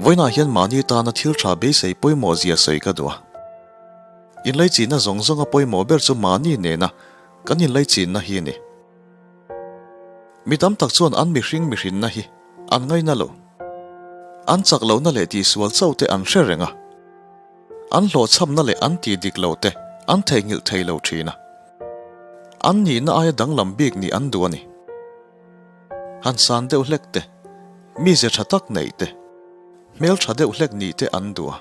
Vawiinah hian mahni tana thil tha beisei pawimawh zia sawi ka duh a. Inlaichinna zawng zawnga pawimawh ber chu mahni nena kan inlaichinna hi a ni. Mi tam tak chuan an mihring mihrinna hi an ngaina lo. An chak lohna leh tihsual chauh te an hre reng a. An hlawhchhamna leh an tih dik lo te an theihnghilh thei lo thin a. An nihna aia danglam bik nih an duh a ni. Han san deuh hlek te, mize tha tak neih te, hmel tha deuh hlek nih te an duh a.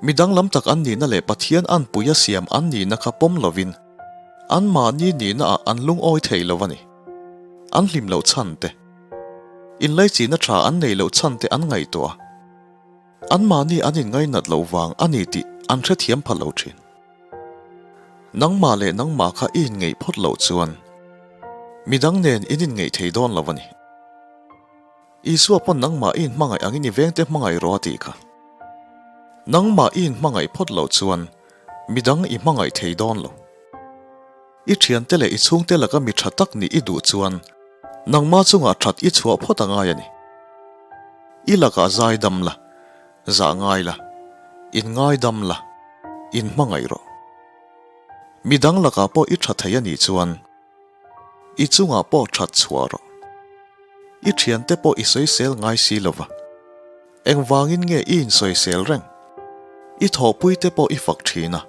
Mi danglam tak an nihna leh Pathian anpui a siam an nihna kha pawm lovin anmahni nihna ah an lungawi thei lo a ni. An hlim loh chhan te, inlaichinna tha an neih loh chhan te an ngaihtuah a. Anmahni an inngainat loh vang a ni tih an hrethiam pha lo thin. Nangmah leh nangmah kha i inngeih phawt loh chuan midang nen in inngeih thei dawn lo a ni. Isua pawn nangmah i inhmangaih angin i vengte hmangaih rawh a tih kha. Nangmah i inhmangaih phawt loh chuan midang i hmangaih thei dawn lo. I thiante leh i chhungte laka mi tha tak nih i duh chuan nangmah chungah that i chhuah phawt a ngai a ni. I lakah zai dam la, zah ngai la, in ngai dam la, in hmangaih rawh. Midang lakah pawh i tha thei a nih chuan i chungah pawh that chhuah rawh. I thiante pawh i sawisel ngai si lova, engvangin nge i insawisel reng? I thawhpuite pawh i fak thin a,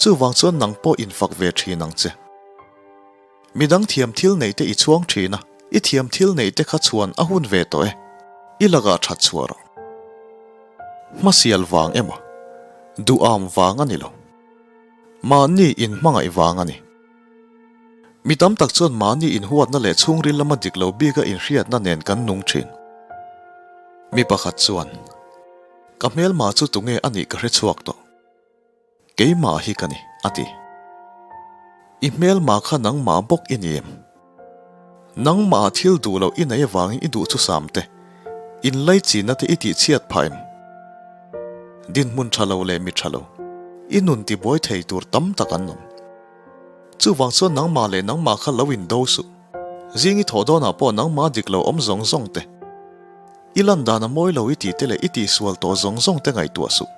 chuvang chuan nang pawh infak ve thin ang che. Midang thiam thil neih te i chhuang thin a, i thiam thil neih te kha chhuan a hun ve tawh e, i lakah that chhuah rawh. Hmasial vang emaw, duham vang a ni lo. Mahni inhmangaih vang a ni. Mi tam tak chuan mahni inhuatna leh chhungril lama dik lo bika inhriatna nen kan nung thin. Mi pakhat chuan, Ka hmelma chu tunge a nih ka hre chhuak tawh. Keimah hi ka ni, a ti. I hmelma kha nangmah bawk i ni em? Nangmah thil duh loh i nei avangin i duh chusam te, inlaichinna te i tihchhiat phah em? Dinhmun tha lo leh mi tha lo, i nun tibuai thei tur tam tak an awm. Chuvang chuan nangmah leh nangmah kha lo indo suh. Zing i thawh dawnah pawh nangmah dik lo awm zawng zawng te, i lan dan a mawi lo i tih te leh i tihsual tawh zawng zawng te ngaihtuah suh.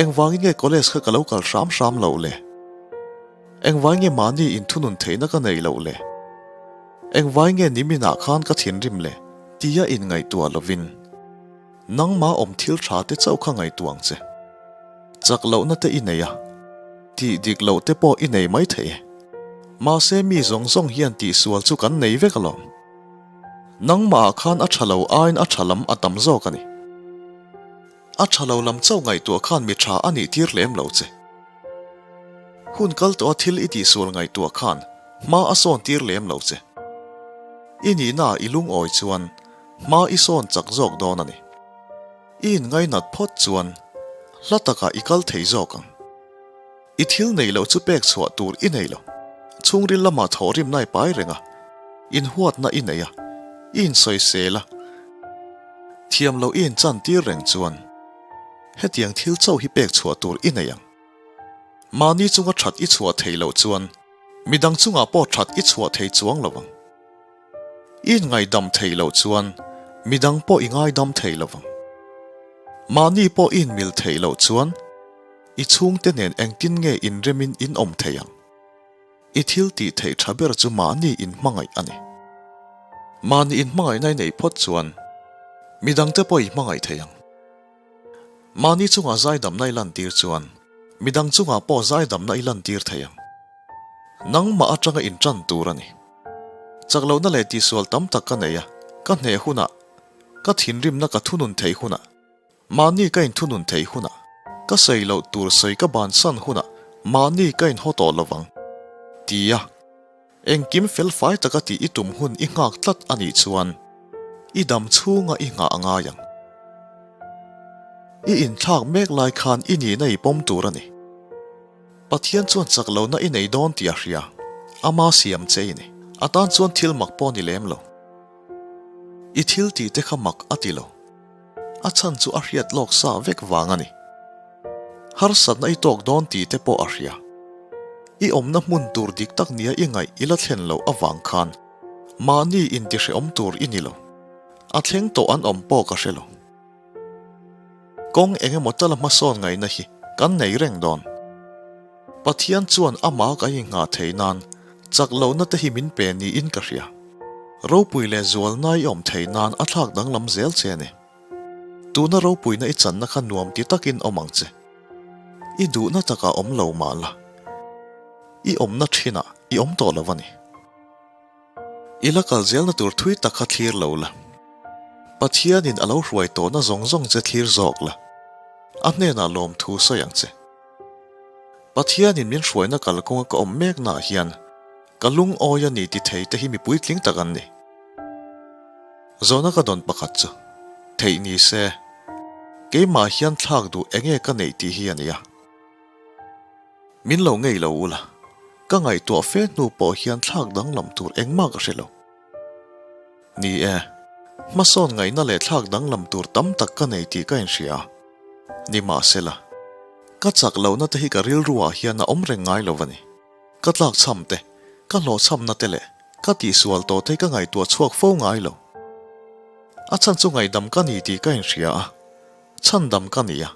Engvangin nge college kha ka lo kal hram hram loh le? Engvai nge mahni inthunun theihna ka nei loh le? Engvai nge niminah khan ka thinrim le? Tia inngaihtuah lovin nangmah awm thil tha te chauh kha ngaihtuah ang che. Chak lohna te i nei a, tih dik loh te pawh i nei mai thei e. Mahse mi zawng zawng hian tihsual chu kan nei vek alawm. Nangmahah khan a tha lo aiin a tha lam a tam zawk a ni. A tha lo lam chauh ngaihtuah khan mi tha a nih tir lem lo che. Hun kal tawh a thil i tihsual ngaihtuah khan hma a sawn tir lem lo che. I nihna ah i lungawi chuan hma i sawn chak zawk dawn a ni. I inngainat phawt chuan hla takah i kal thei zawk ang. I thil neih loh chu pek chhuah tur i nei lo. Chhungril lamah thawhrimna i pai reng a, inhuatna i nei a, i insawisel a, thiam loh i inchan tir reng chuan hetiang thil chauh hi pek chhuah tur i nei ang. Mahni chunga that i chhuah thei loh chuan midang chungah pawh that i chhuah thei chuang lo ang. I inngaidam thei loh chuan midang pawh i ngaidam thei lo vang. Mahni pawh i inmil theih loh chuan i chhungte nen engtin nge inremin in awm thei ang? I thil tih theih tha ber chu mahni inhmangaih a ni. Mahni inhmangaihna i neih phawt chuan midangte pawh i hmangaih thei ang. Mahni chungah zaidamna i lantir chuan midang chungah pawh zaidamna i lantir thei ang. Nangmah atanga intan tur a ni. Chak lohna leh tihsual tam tak ka nei a, ka hneh hunah, ka thinrimna ka thunun theih hunah, mahni ka inthunun theih hunah, ka sawi loh tur sawi ka bansan hunah mahni ka inhaw tawh lo vang, ti a, engkim fel fai taka tih i tum hun i nghak tlat a nih chuan i dam chhunga i nghah a ngai ang. I inthlak mek lai khan i nihna i pawm tur a ni. Pathian chuan chak lohna i nei dawn tih a hria, ama siam che i ni. A tan chuan thil mak pawh ni lem lo. I thil tih te kha mak a ti lo. A chhan chu a hriat lawk sa vek vang a ni. Harsatna i tawk dawn tih te pawh a hria. I awmna hmun tur dik tak nia i ngaih i la thlen loh avang khan mahni intihrehawm tur i ni lo. A thleng tawh an awm pawh ka hre lo. Kawng eng emaw tala hmasawn ngaihna hi kan nei reng dawn. Pathian chuan amah ka inghah theih nan chak lohna te hi min pe niin ka hria. Ropui leh zualna i awm theih nan a thlak danglam zel che a ni. Tuna ropuina i channa kha nuam ti takin awm ang che. I duhna takah awm lo mah la, i awmna thinah i awm tawh lo a ni. I la kal zelna tur thui tak kha thlir lo la. Pathianin a lo hruai tawhna zawng zawng che thlir zawk la, a hnenah lawmthu sawi ang che. Pathianin min hruaina kalkawnga ka awm meknaah hian ka lungawi a ni ti thei te hi mi puitling tak an ni. Zawhna ka dawn pakhat chu theih ni se, keimah hian thlak duh enge ka neih tih hi a ni a. Min lo ngei lo ula, ka ngaihtuah fe hnu pawh hian thlak danglam tur engmah ka hre lo. Ni e, hmasawn ngaihna leh thlak danglam tur tam tak ka nei tih ka inhria a. Nimahsela, ka chak lohna te hi ka rilruah hian a awm reng ngai lo a ni. Ka tlakchham te, ka hlawhchhamna te leh ka tihsual tawh te hi ka ngaihtuah chhuak fo ngai lo. A chhan chu ngaihdam ka ni tih ka inhria a, chhandam ka ni a.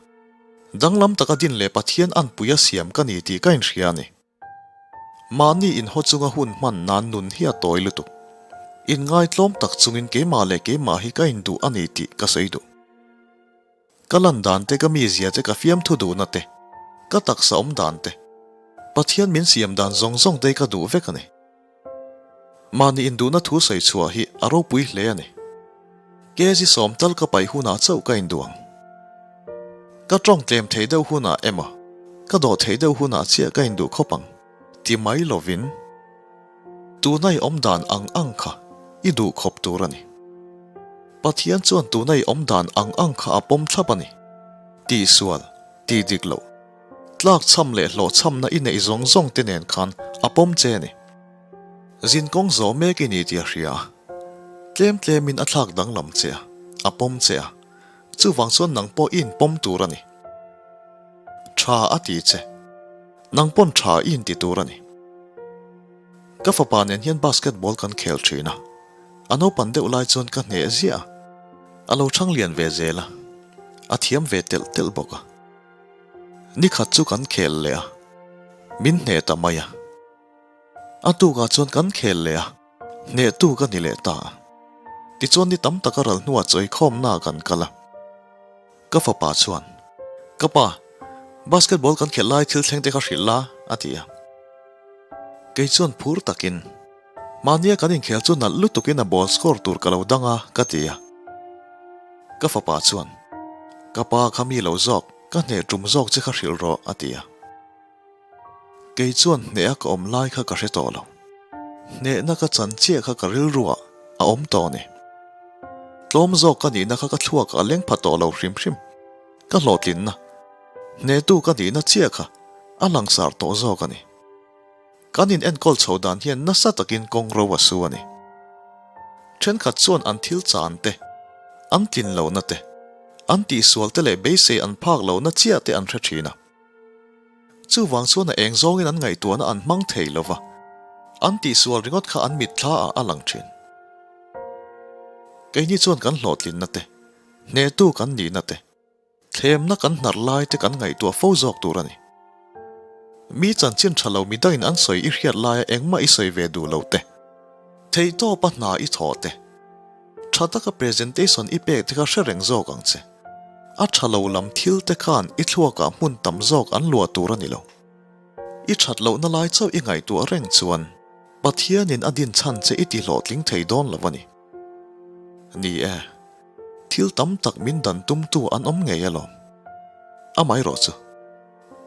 Danglam taka din leh Pathian anpui a siam ka ni tih ka inhria a ni. Mahni inhaw chunga hun hman nan nun hi a tawi lutuk. Inngaitlawm tak chungin keimah leh keimah hi ka induh a ni tih ka sawi duh. Ka lan dan te, ka mizia te, ka fiamthu duhna te, ka taksa awm dan te, Pathian min siam dan zawng zawng te hi ka duh vek a ni. Mahni induhna thu sawi chhuah hi a ropui hle a ni. Kg sawm tal ka paih hunah chauh ka induh ang. Ka tawng tlem thei deuh hunah emaw, ka dawh thei deuh hunah chiah ka induh khawp ang ti mai lovin tuna i awm dan ang ang kha i duh khawp tur a ni. Pathian chuan tuna i awm dan ang ang kha a pawm thlap a ni. Tihsual, tih dik loh. Tlakchham leh hlawhchhamna i neih zawng zawng te nen khan a pawm che a ni. Zin kawng zawh mek i ni tih a hria a, tlem tlemin a thlak danglam che a, a pawm che a, chuvang chuan nang pawh i inpawm tur a ni. Tha a ti che, nang pawn tha i inti tur a ni. Ka fapa nen hian basketball kan khel thin a, a naupan deuh lai chuan ka hneh ziah a, a lo chhang lian ve zel a, a thiam ve telh telh bawk a. Nikhat chu kan khel leh a, min hneh ta mai a. A tukah chuan kan khel leh a, hnehtu ka ni leh ta a. Tichuan ni tam taka ral hnuah chawikhawmna kan kal a. Ka fapa chuan, Ka pa, basketball kan khelh lai thil thleng te kha hrilh la, a ti a. Kei chuan phur takin, Mahnia kan inkhel chu nalh lutukin a ball score tur ka lo dang a, ka ti a. Ka fapa chuan, Ka pa kha mi lo zawk, ka hneh tum zawk che kha hrilh rawh, a ti a. Kei chuan hneh a ka awm lai kha ka hre tawh lo. Hnehna ka chan chiah kha ka rilruah a awm tawh a ni. Tlawm zawk ka nihna kha ka thluakah a leng pha tawh lo hrim hrim. Ka hlawhtlinna, hnehtu ka nihna chiah kha a langsar tawh zawk a ni. Kan in enkawl chho dan hian nasa takin kawng ro a su a ni. Thenkhat chuan an thil chan te, an tlin lohna te, an tihsual te leh beisei an phak lohna chiah te an hre thin a. Chuvang chuan a eng zawngin an ngaihtuahna an hmang thei lo va, an tihsual ringawt kha an mitthla ah a lang thin. Keini chuan kan hlawhtlinna te, hnehtu kan nihna te, Thlemna kan hnar lai te kan ngaihtuah fo zawk tur a ni. Mi chanchin tha lo midangin an sawi i hriat laia engmah i sawi ve duh lo te, theihtawpa hna i thawh te, tha taka presentation i pek te kha hre reng zawk ang che. A tha lo lam thil te khan i thluakah hmun tam zawk an luah tur a ni lo. I that lohna lai chauh i ngaihtuah reng chuan Pathianin a din chhan che i tihlawhtling thei dawn lo a ni. Ni e. Thil tam tak min dan tumtu an awm ngei alawm. Amaherawh chu,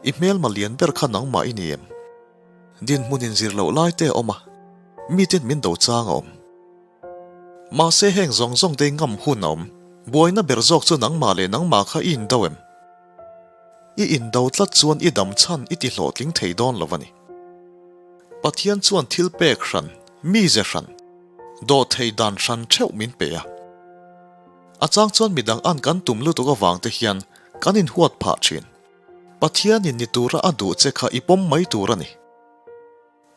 i hmelma lian ber kha nangmah i ni em? Dinhmun inzir loh lai te a awm a, miten min do chang a awm. Mahse heng zawng zawng te ngam hun a awm, buaina ber zawk chu nangmah leh nangmah kha i indo em? I indo tlat chuan i dam chhan i ti hlawhtling thei dawn lo a ni. Pathian chuan thil pek hran, mize hran, Dawhthei dan hran theuh min pe a. A chang chuan midang an kan tum lutuk avang te hian kan inhuat phah thin. Pathianin ni tura a duh che kha i pawm mai tur a ni.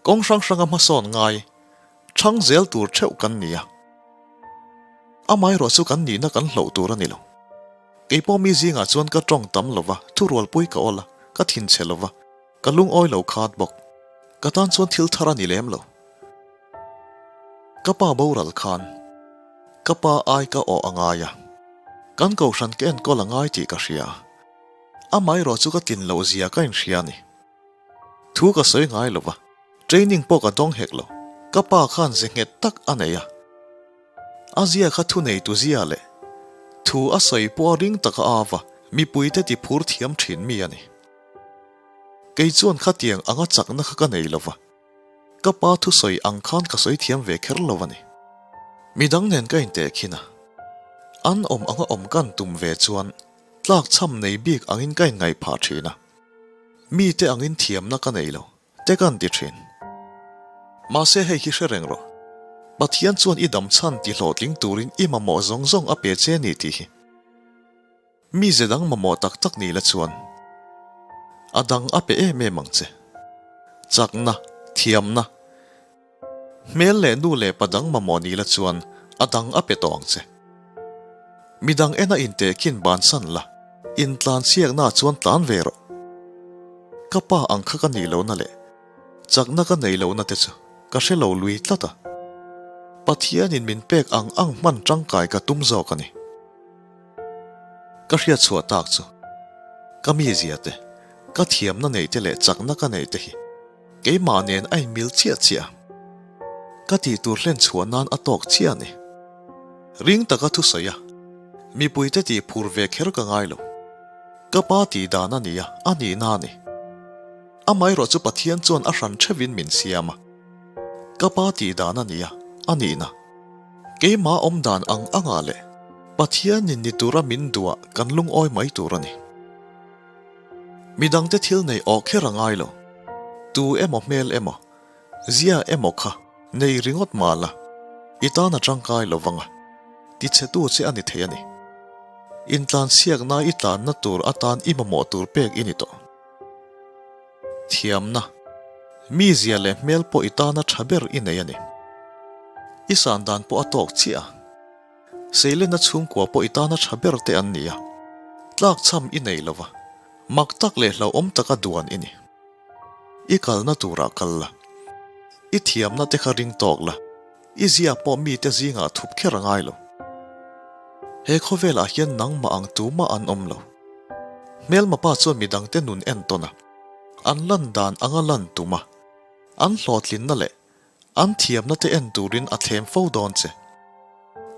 Kawng hrang hranga hmasawn ngai, chhang zel tur theuh kan ni a. Amaherawh chu kan nihna kan hloh tur a ni lo. Kei pawh mi zingah chuan ka tawng tam lo va, thurualpui ka awl a, ka thinchhe lo va, ka lungawi lo khat bawk. Ka tan chuan thil thar a ni lem lo. Ka pa boral khan ka pa ai ka awh a ngai a, kan kohhran ka enkawl a ngai tih ka hria. Amaherawh chu ka tlin loh zia ka inhria a ni. Thu ka sawi ngai lo va, training pawh ka dawng hek lo. Ka pa khan ze nghet tak a nei a. A zia kha thu nei tu zia leh thu a sawi pawh a ring taka a va, mipuite ti phur thiam thin mi a ni. Kei chuan khatiang anga chakna kha ka nei lo va, ka pa thusawi ang khan ka sawi thiam ve kher lo a ni. Midang nen ka intehkhin a, an awm anga awm kan tum ve chuan tlak chham nei bik angin ka inngaih phah thin a. Mite angin thiamna ka nei lo, te kan ti thin. Mahse hei hi hre reng rawh, Pathian chuan i dam chhan ti hlawhtling turin i mamawh zawng zawng a pe che ni tih hi. Mi ze dang mamawh tak tak ni la chuan a dang a pe em em ang che. Chakna, thiamna, hmel leh nu leh pa dang mamawh ni la chuan a dang a pe tawh ang che. Mi dang ena intehkhin bansan la, intlanchhiakna chuan tlan ve rawh. Ka pa ang kha ka nih lohna leh chakna ka nei lohna te chu ka hre lo lui tlat a. Pathianin min pek ang ang hman tangkai ka tum zawk a ni. Ka hriat chhuah tak chu ka mizia te, ka thiamna neih te leh chakna ka neih te hi keimah nen a inmil chiah chiah a. Ka tih tur hlen chhuah nan a tawk chiah a ni. Ring taka thusawi a, mipuite tih phur ve kher ka ngai lo. Ka pa tih dan a ni a, a nihna a ni. Amaherawh chu Pathian chuan a hran theuhin min siam a. Ka pa tih dan a ni a, a nihna. Keimah awm dan ang angah leh Pathianin ni tura min duhah kan lungawi mai tur a ni. Midangte thil nei awh kher a ngai lo. Tu emaw hmel emaw, zia emaw kha nei ringawt mah la, i tan a tangkai lo vang a, tichhetu che a ni thei a ni. Intlansiakna i tlanna tur atan i mamawh tur pek i ni tawh. Thiamna, mizia leh hmel pawh i tana tha ber i nei a ni. I san dan pawh a tawk chiah a. Seilenna chhungkua pawh i tana tha ber te an ni a. Tlakchham i nei lo va, mak tak leh hlauhawm taka duan i ni. I kalna turah kal la. I thiamna te kha ring tawk la. I zia pawh mite zingah thup kher a ngai lo. He khawvelah hian nangmah ang tumah an awm lo. Hmelma pa chuan midangte nun entawn a, an lan dan anga lan tum a, an hlawhtlinna leh an thiamna te en turin a thlem fo dawn che.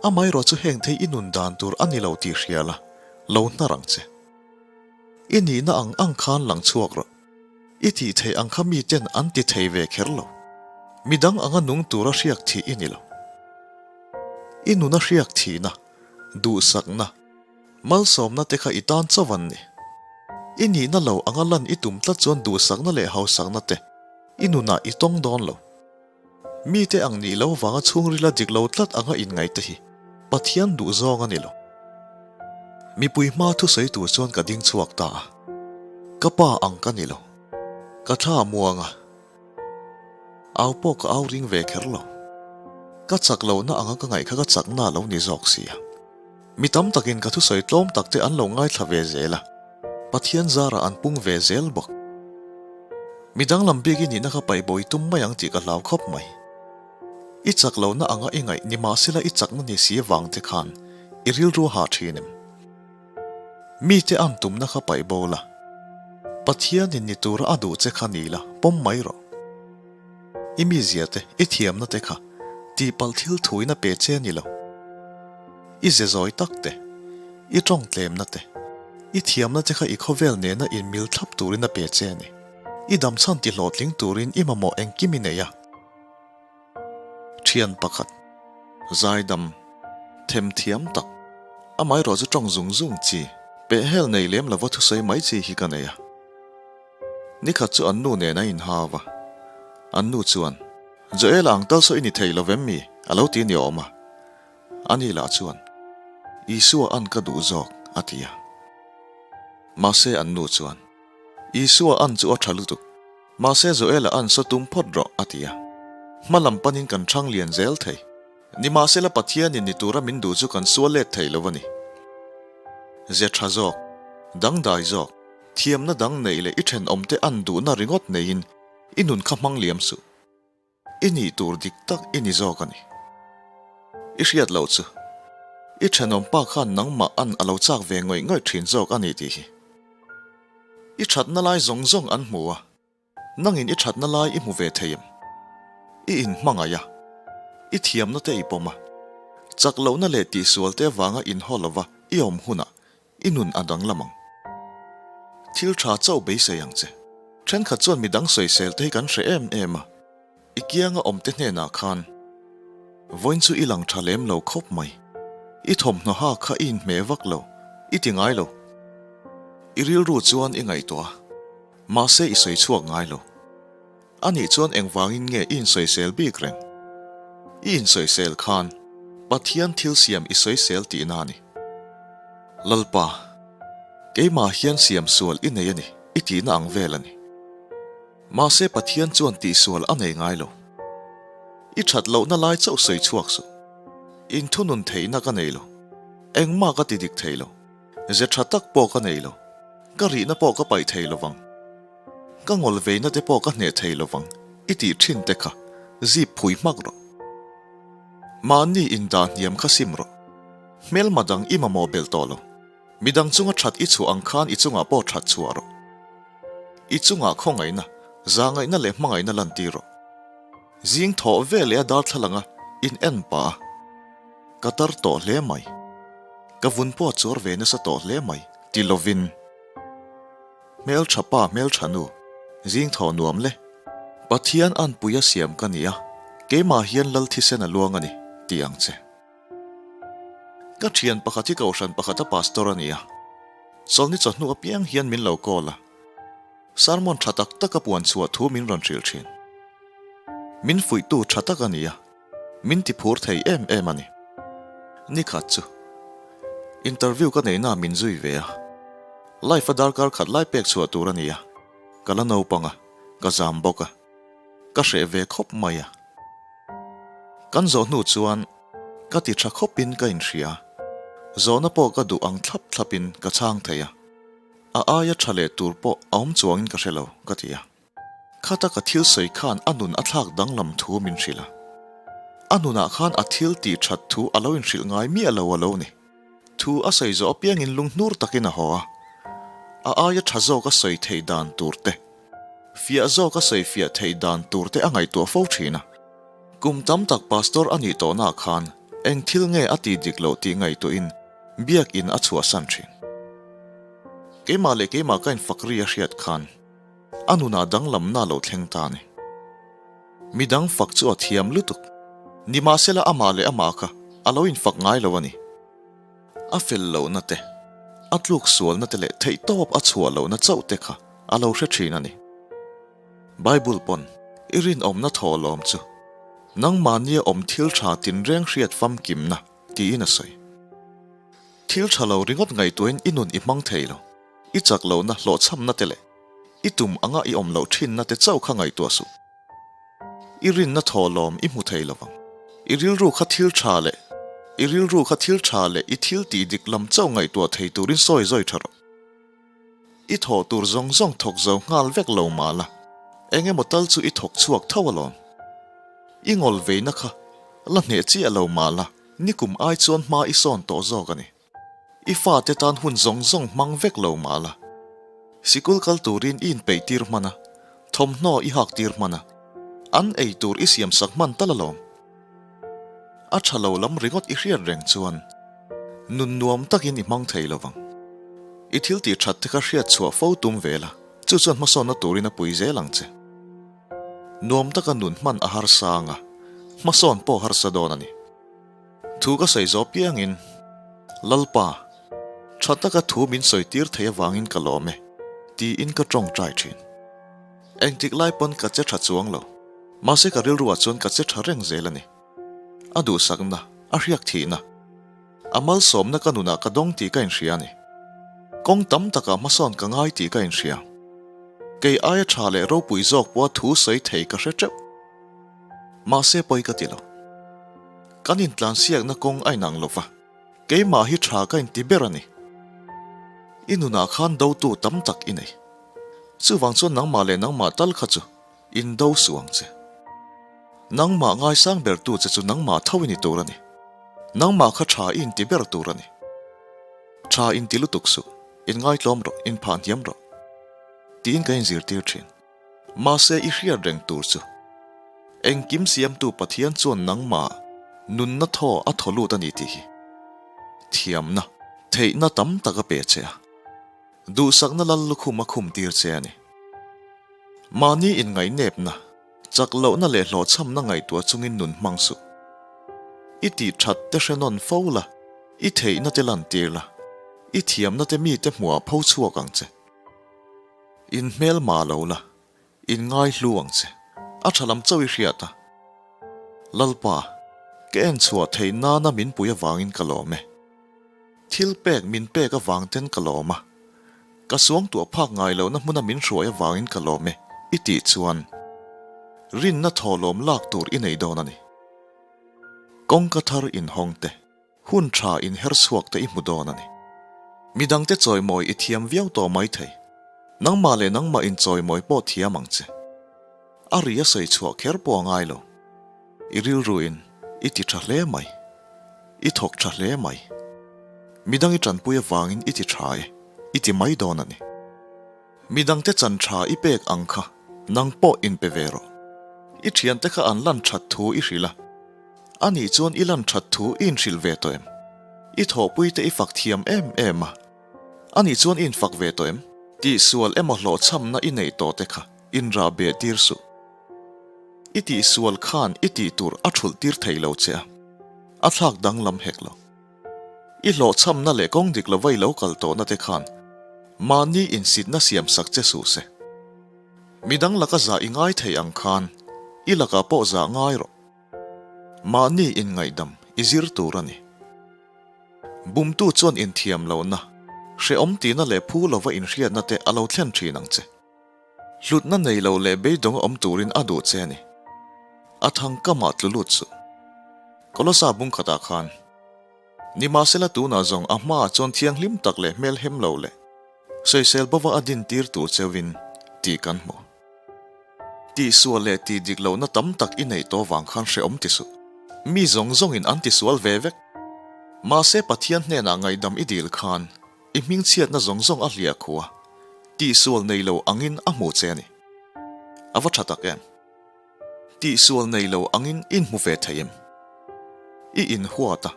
Amaherawh chu heng thei i nun dan tur a ni lo tih hria la, lo hnar ang che. I nihna ang ang khan lang chhuak rawh. I tih theih ang kha miten an ti thei ve kher lo. Midang anga nung tura hriak thih i ni lo. I nuna hriak thihna, duhsakna, malsawmna te kha i tan chauh an ni. I nihna lo anga lan i tum tlat chuan duhsakna leh hausakna te i nunah i tawng dawn lo. Mite ang nih lo vanga chhungrila dik lo tlat anga inngaih te hi Pathian duh zawng a ni lo. Mipui hma thusawi tur chuan ka ding chhuak ta a. Ka pa ang ka ni lo. Ka thla a muang a. Au pawh ka au ring ve kher lo. Ka chak lohna anga ka ngaih kha ka chakna a lo ni zawk si a. Mi tam takin ka thusawi tlawm tak te an lo ngaithla ve zel a. Pathian zarah an pung ve zel bawk. Mi danglam bik i nihna kha paihbawi tum mai ang tih ka hlau khawp mai. I chak lohna anga i ngaih nimahsela i chakna ni si vang te khan i rilru a hah thin em? Mite an tumna kha paihbo la, Pathianin ni tura a duh che kha ni la, pawm mai rawh. I mizia te, i thiamna te kha tihpalh thil thuin a pe che a ni lo. I ze zawi tak te, i tawng tlemna te, i thiamna te kha i khawvel nena inmil thlap turin a pe che a ni. I damchhan ti hlawhtling turin i mamawh engkim i nei a. Thian pakhat, zaidam, themthiam tak, amaherawh chu tawng zung zung chi, pehhel nei lem lova thusawi mai chi hi ka nei a. Nikhat chu an nu nen a inhau a, an nu chuan, Joel-a ang tal saw i ni thei lo vem mi? a lo ti ni awm a. Ani lah chuan, Isua an ka duh zawk, a ti a. Mahse an nu chuan, Isua an chu a tha lutuk, mahse Joel-a an saw tum phawt rawh, a ti a. Hma lam panin kan chhang lian zel thei. Nimahsela Pathianin ni tura min duh chu kan sual let thei lo a ni. Ze tha zawk, dangdai zawk, thiamna dang neih leh i thenawmte an duhna ringawt neiin i nun kha hmang liam suh. I nih tur dik tak i ni zawk a ni. I hriat loh chu i thenawm pa khan nangmah an a lo chak ve ngawih ngawih thin zawk a ni tih hi. I thatna lai zawng zawng an hmu a, nangin i thatna lai i hmu ve thei em? I inhmangaih a, i thiamna te i pawm a, chak lohna leh tihsual te avanga inhaw lova i awm hunah I nun a danglam ang. Thil tha chauh beisei ang che. Thenkhat chuan midang sawisel te hi kan hre em em a, i kianga awmte hnenah khan vawiin chu i lang tha lem lo khawp mai. I thawmhnaw ha kha i inhmeh vak lo, i ti ngai lo. I rilru chuan i ngaihtuah a, mahse i sawi chhuak ngai lo. Anih chuan engvangin nge i insawisel bik reng? I insawisel khan Pathian thil siam i sawisel tihna a ni. Lalpa, keimah hian siam sual i nei a ni i tihna ang vel a ni. Mahse Pathian chuan tihsual a nei ngai lo. I that lohna lai chauh sawi chhuak suh. Inthunun theihna ka nei lo. Engmah ka ti dik thei lo. Ze tha tak pawh ka nei lo. Ka rihna pawh ka paih thei lovang. Ka ngawl veina te pawh ka hneh thei lovang i tih thin te kha zip phui hmak rawh. Mahni indah hniam kha sim rawh. Hmelma dang i mamawh belh tawh lo. Midang chunga that i chhuah ang khan i chungah pawh that chhuah rawh. I chungah khawngaihna, zahngaihna leh hmangaihna lantir rawh. Zing thawh ve leh a darthlalanga in en pah a, ka tar tawh hle mai. Ka vun pawh a chuar ve nasa tawh hle mai ti lovin. Hmeltha pa hmeltha nu, zing thaw nuam le. Pathian anpui a siam ka ni a, keimah hian lal thisen a luang a ni, ti ang che. Ka thian pakhat hi kohhran pakhata pastor a ni a, chawlhni chawhnu apiang hian min lo call a, sermon tha tak taka puan chhuah thu min rawn hrilh thin. Min fuihtu tha tak a ni a. Min ti phur thei em em a ni. Nikhat chu interview ka neihna min zui ve a, life a darkar khat lai pek chhuah tur a ni a, ka la naupang a, ka zam bawk a, ka hreh ve khawp mai a. Kan zawh hnu chuan ka ti tha khawpin ka inhria, zawhna pawh ka duh ang thlap thlapin ka chhang thei a, a aia tha leh tur pawh a awm chuangin ka hre lo ka ti a. Khata ka thil sawi khan a nun a thlak danglam thu min hrilh a. A nunah khan a thil tih that thu a lo inhrilh ngai miah lo a lo ni. Thu a sawi zawh apiangin lunghnur takin a haw a. A aia tha zawk a sawi theih dan tur te, fiah zawk a sawi fiah theih dan tur te a ngaihtuah fo thin a. Kum tam tak pastor a nih tawhnaah khan eng thil nge a tih dik loh tih ngaihtuahin biakin a chhuahsan thin. Keimah leh keimah ka infak ri a hriat khan. A nunah danglamna lo thleng ta a ni. Midang fak chu a thiam lutuk. Nimahsela amah leh amah kha a lo infak ngai lo a ni. A fel lohna te, a tluk sualna te leh theihtawp a chhuah lohna chauh te kha a lo hre thin a ni. Bible pawn i rinawmna thawhlawm chu nangmahnia awm thil tha tinreng hriat famkimna tiin a sawi. Thil tha lo ringawt ngaihtuahin i nun i hmang thei lo. I chak lohna hlawhchhamna te leh i tum anga i awm loh thinna te chauh kha ngaihtuah suh. I rinna thawhlawm i hmu thei lovang. I rilru kha thil tha leh i rilru kha thil tha leh i thil tih dik lam chauh ngaihtuah thei turin sawi zawi tha rawh. I thawh tur zawng zawng thawk zo nghal vek lo mah la, eng emaw tal chu i thawk chhuak tho alawm. I ngawl veina kha la hneh chiah lo mah la, nikum ai chuan hma i sawn tawh zawk a ni. I fate tan hun zawng zawng hmang vek lo mah la. Sikul kal turin i inpeih tir hman a, thawmhnaw i hak tir hman a, an ei tur i siam sak hman tal alawm. A tha lo lam ringawt i hriat reng chuan nun nuam takin i hmang thei lo vang. I thil tih that te kha hriat chhuah fo tum ve la, chu chuan hmasawnna turin a pui zel ang che. Nuam taka nun hman a harsa ang a, hmasawn pawh harsa dawn a ni. Thu ka sawi zawh piangin, Lalpa, tha taka thu min sawi tir thei avangin ka lawm e, tiin ka tawngtai thin. Engtik lai pawn ka che tha chuang lo, mahse ka rilruah chuan ka che tha reng zel a ni. A duhsakna, a hriak thihna, a malsawmna ka nunah ka dawng tih ka inhria a ni. Kawng tam takah hmasawn ka ngai tih ka inhria. Kei aia tha leh ropui zawk pawha thu sawi thei ka hre teuh. Mahse pawi ka ti lo. Kan intlansiakna kawng a inang lo va, keimah hi tha ka inti ber a ni. I nunah khan dotu tam tak i nei. Chuvang chuan nangmah leh nangmah tal kha chu indo suh ang che. Nangmah ngaisang bertu che chu nangmah tho i ni tur a ni. Nangmah kha tha i inti ber tur a ni. Tha inti lutuk suh, inngaitlawm rawh, inphah hniam rawh. Tiin kan inzirtir thin. Mahse i hriat reng tur chu engkim siamtu Pathian chuan nangmah nunna thaw a thaw lut a ni tih hi thiamna, theihna tam tak a pe che a, duhsakna lal lukhum a khum tir che a ni. Mahni inngaihnepna, chak lohna leh hlawhchhamna ngaihtuah chungin nun hmang suh. I tih that te hre nawn fo la, i theihna te lantir la, i thiamna te mite hmuhah pho chhuak ang che. In hmel mah lo la, in ngai hlu ang che. A tha lam chauh i hriat a. Lalpa, ka en chhuah theih nana min pui avangin ka lawm e. Thil pek min pek avang ten ka lawm a. Ka suangtuah phak ngai lohna hmuna min hruai avangin ka lawm e, i tih chuan rinna thawhlawm lak tur i nei dawn a ni. Kawngka thar inhawng te. Hun tha inher chhuak te i hmu dawn a ni. Midangte chawimawi i thiam viau tawh mai thei. Nangmah leh nangmah inchawimawi pawh thiam ang che. A ri a sawi chhuah kher pawh a ngai lo. I rilruin i ti tha hle mai. I thawk tha hle mai. Midang i tanpui avangin i ti tha e, i ti mai dawn a ni. Midangte chan tha i pek ang kha nang pawh inpe ve rawh. I thiante kha an lan that thu i hrilh a. A nih chuan i lan that thu i inhrilh ve tawh em? I thawhpuite i fak thiam em em a. A nih chuan i infak ve tawh em? Tihsual emaw hlawhchhamna i neih tawh te kha inrah beh tir suh. I tihsual khan i tih tur a thulh tir thei lo che a, a thlak danglam hek lo. I hlawhchhamna leh kawng dik lova i lo kal tawhna te khan mahni insitna siam sak che suh se. Midang laka zah i ngai thei ang khan i lakah pawh zah ngai rawh. Mahni inngaihdam i zir tur a ni. Bumtu chuan inthiam lohna, hrehawm tihna leh phu lova inhriatna te a lo thlen thin ang che. Hlutna nei lo leh beidawng a awm turin a duh che a ni. A thang kamah tlu lut suh. Kolosa bung khatah khan, Nimahsela tunah zawng a hmaah chuan thianghlim tak leh hmelhem lo leh sawisel bova a dintir tur cheuhin tih kan hmu. Tihsual leh tih dik lohna tam tak i neih tawh vang khan hrehawm ti suh. Mi zawng zawngin an tisual ve vek. Mahse Pathian hnenah ngaihdam i dil khan i hmingchhiatna zawng zawng a hliah khu a, tihsual nei lo angin a hmu che a ni. A va tha tak em? Tihsual nei lo angin i inhmu ve thei em? I inhuat a,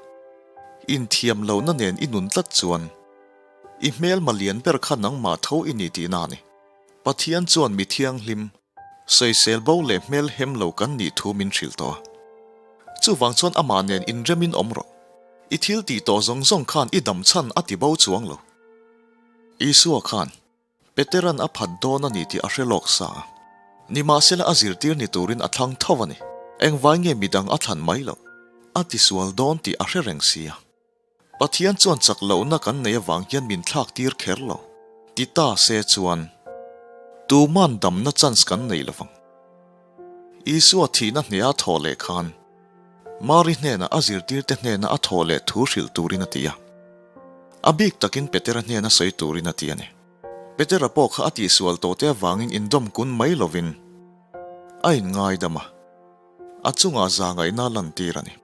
inthiam lohna nen i nun tlat chuan i hmelma lian ber kha nangmah tho i ni tihna a ni. Pathian chuan mi thianghlim, sawisel bo leh hmel hem lo kan nih thu min hrilh tawh a. Chuvang chuan amah nen inremin awm rawh. I thil tih tawh zawng zawng khan i dam chhan a ti bo chuang lo. Isua khan Peteran a phat dawn a ni tih a hre lawk sa a. Nimahsela a zirtir ni turin a thlang tho a ni. Engvai nge midang a thlan mai loh? A tisual dawn tih a hre reng sia. Pathian chuan chak lohna kan nei avang hian min thlak tir kher lo. Ti ta se chuan tuman damna chance kan nei lo vang. Isua thihna hneha thawh leh khan Mari hnenah a zirtirte hnena a thawh leh thu hrilh turin a ti a. A bik takin Petera hnena sawi turin a ti a ni. Petera pawh kha a tihsual tawhte avangin indawm kun mai lovin a inngaidam a, a chungah zahngaihna a lantir a ni.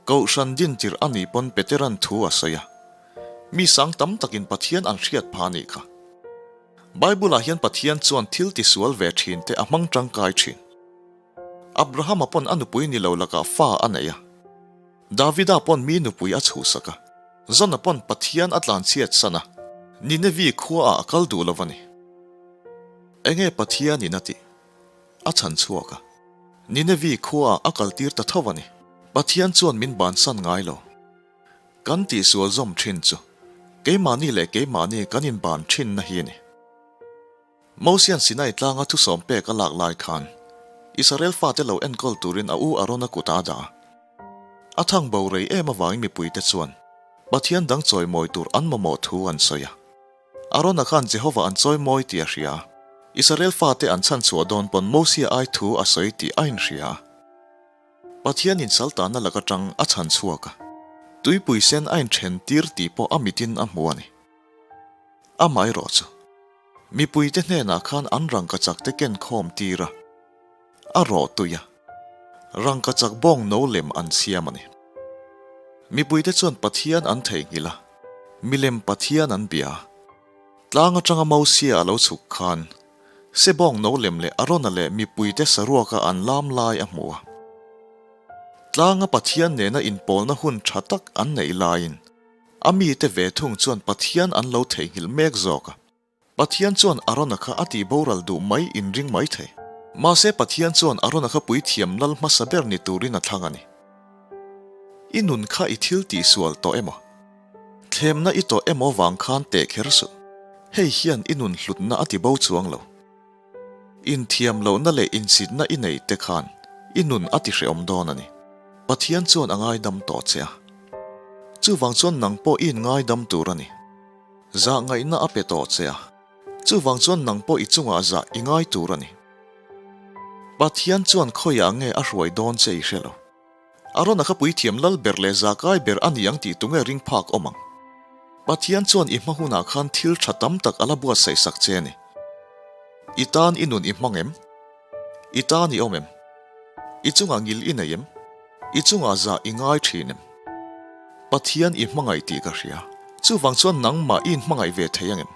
Kohhran dintir a nih pawn Peteran thu a sawi a, mi sang tam takin Pathian an hriat phah a nih kha. Bible-ah hian Pathian chuan thil tisual ve thin te a hmang tangkai thin. Abrahama pawn a nupui ni lo lakah fa a nei a, Davida pawn mi nupui a chhuhsak a, Zona pawn Pathian a tlanchhiat san a, Ninevi khuaah a kal duh lo a ni. Enge Pathianin a tih? A chhan chhuak a. Ninevi khuaah a kaltir ta tho a ni. Pathian chuan min bansan ngai lo. Kan tihsual zawm thin chu keimahni leh keimahni kan inban thinna hi a ni. Mosian Sinai tlanga thusawm pek a lak lai khan Israel fate lo enkawl turin a u Arona kutah a dah a. A thang bo rei em avangin mipuite chuan Pathian dang chawimawi tur an mamawh thu an sawi a. Arona khan Jehovah an chawimawi tih a hria a, Israel fate an chhan chhuah dawn pawn Mosia ai thu a sawi tih a inhria a. Pathianin saltana lak atang a chhan chhuak a, tuipui sen a inthen tir tih pawh a mitin a hmu a ni. Amaherawh chu, mipuite hnenah khan an rangkachak te ken khawm tir a, a rawh tui a, rangkachak bawng no lem an siam a ni. Mipuite chuan Pathian an theihnghilh a, milem Pathian an bia a. Tlang atanga Mosia a lo chhuk khan, Sebawng no lem leh Arona leh mipuite saruaka an lam lai a hmu a. Tlanga Pathian nena inpawlna hun tha tak an neih laiin, a mite ve thung chuan Pathian an lo theihnghilh mek zawk a. Pathian chuan Arona kha a tih boral duh mai inring mai thei. Mahse Pathian chuan Arona kha puithiam lal hmasa ber ni turin a thlang a ni. I nun kha i thil tihsual tawh emaw? Thlemna i tawh emaw vang khan teh kher suh. Hei hian i nun hlutna a ti bo chuang lo. Inthiam lohna leh insitna i nei te khan i nun a ti hrehawm dawn a ni. Pathian chuan a ngaidam tawh che a. Chuvang chuan nang pawh i inngaidam tur a ni. Zah ngaihna a pe tawh che a. Chuvang chuan nang pawh i chungah zah i ngai tur a ni. Pathian chuan khawiah nge a hruai dawn che i hre lo. Arona kha puithiam lal ber leh zakai ber a ni ang tih tunge ring phak awm ang? Pathian chuan i hma hunah khan thil tha tam tak a la buatsaih sak che a ni. I tan i nun i hmang em? I tan i awm em? I chungah ngil i nei em? I chungah zah i ngai thin em? Pathian i hmangaih tih ka hria. Chuvang chuan nangmah i inhmangaih ve thei ang em?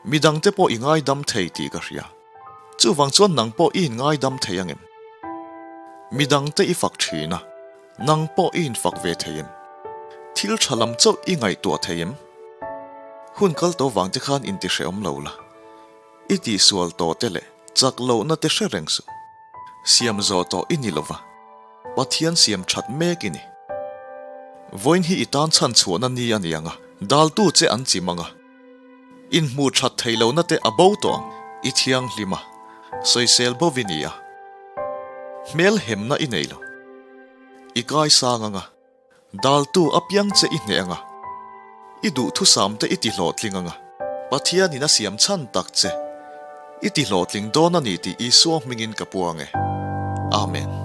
Midangte pawh i ngaidam thei tih ka hria. Chuvang chuan nang pawh i inngaidam thei ang em? Midangte i fak thin a, nang pawh i infak ve thei em? Thil tha lam chauh i ngaihtuah thei em? Hun kal tawh vang te khan inti hrehawm lo la, i tihsual tawh te leh chak lohna te hre reng suh. Siam zawh tawh i ni lova, Pathian siam that mek i ni. Vawiin hi i tan chhan chhuahna ni a ni ang a, daltu che an chim ang a. Inhmuh that theih lohna te a bo tawh ang. I thianghlim a, sawisel bo i ni a. Hmel hemna i nei lo. I kaisang ang a, daltu apiang che i hneh ang a. I duhthusam te i tihlawhtling ang a. Pathianin a siam chhan tak che. I tihlawhtling dawn a ni tih Isua hmingin ka puang e. Amen.